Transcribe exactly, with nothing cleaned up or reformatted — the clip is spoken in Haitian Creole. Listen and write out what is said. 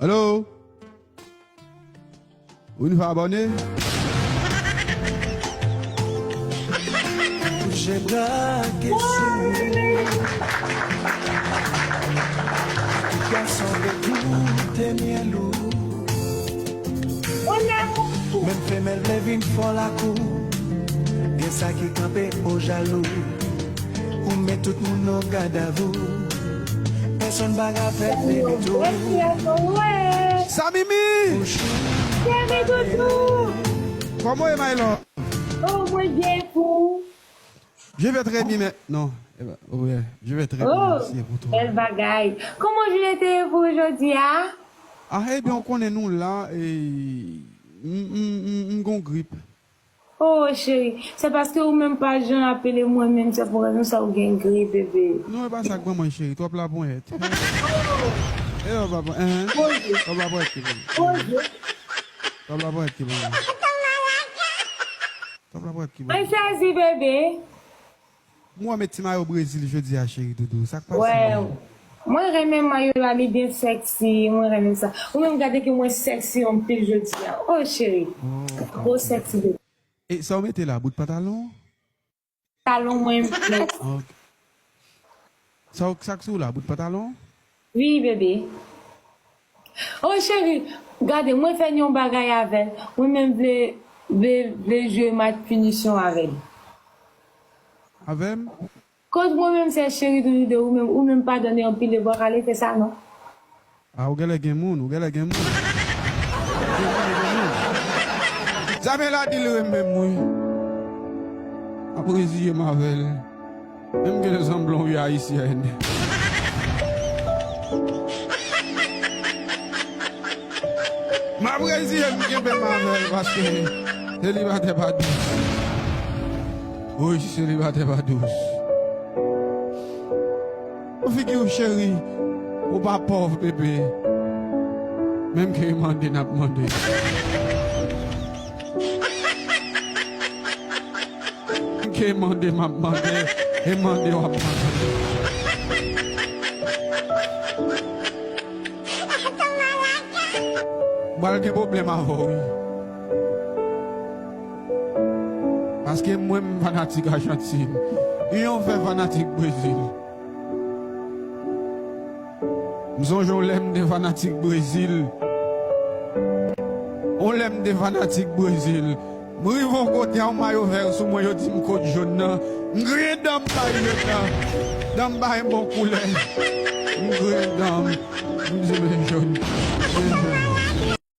Hello? Ou vin fè abòne? Touche brake sou ou. Tout gason vle goute myèl ou. Menm femèl vle vin fòl ak ou. Gen sa ki kanpe o jalou. Ou met tout moun nan gadavou. Pèsonn pa ka fè limit ou. Samimi! Kòman w ye, my love? Oh, mwen byen pou. Je vais très bien, mais non. Eh ben, oh, yeah, je vais très bien, merci, et pour toi? Bèl bagay. Kòman jounen te ye pou ou jodi a? Ah, ebyen, ou konnen nou la, e, m, m, m, m gon grip. Oh, cheri, se paske ou menm pa jan apele mwen menm, se pou rezon sa ou gen grip, bebe. Non, e pa sa k pran mwen, cheri, twòp laponyèt. E yo pa pran, hein? Twòp laponyèt ki pran mwen. Twòp laponyèt ki pran mwen. Twòp laponyèt ki pran mwen. Mwen sezi, bebe. Mwen met ti mayo Brezil jodi a, cheri doudou. Sa k pase? Wè, mwen renmen mayo la, li byen sexy, mwen renmen sa. Ou menm gade ke mwen sexy anpil jodi a. Oh, cheri. Oh, gwo sexy bebe. E sa w mete la, bout pantalon? Pantalon mwen mèt. Ok. Sa w, sa k sou la, bout pantalon? Wi, bebe. Oh, cheri, gade, mwen fè yon bagay avè l. Mwen menm vle, vle, vle jwe match pinisyon avè l. Avè m? Koz mwen menm se cheri doudou de ou menm, ou menm padone anpil e bò kale fè sa non. Ah, ou genlè gen moun, ou genlè gen moun. Ou genlè gen moun. Jamela di l renmen m wi. M ap reziye m avè l. Menm gen sanblan wi ayisyèn. M ap reziye m kenbe m avè l paske selibatè pa dous. Wi, selibatè pa dous. Ou figi w cheri, ou pa pòv bebe. Menm ke e mande n ap mande. Ke mande m ap mande, e mande w ap mande. M pral gen pwoblèm avè w wi. Paske mwen m fanatik Ajantin. Yon fè fanatik Brezil. M sonje yon lè m te fanatik Brezil. Yon lè m te fanatik Brezil. M rive yon kote a, yon mayo vè sou mwen, yo di m kot jòn nan. M griyen dan m bay jòn nan. Dan m bay bon koulè. M griyen dan m. M di, men,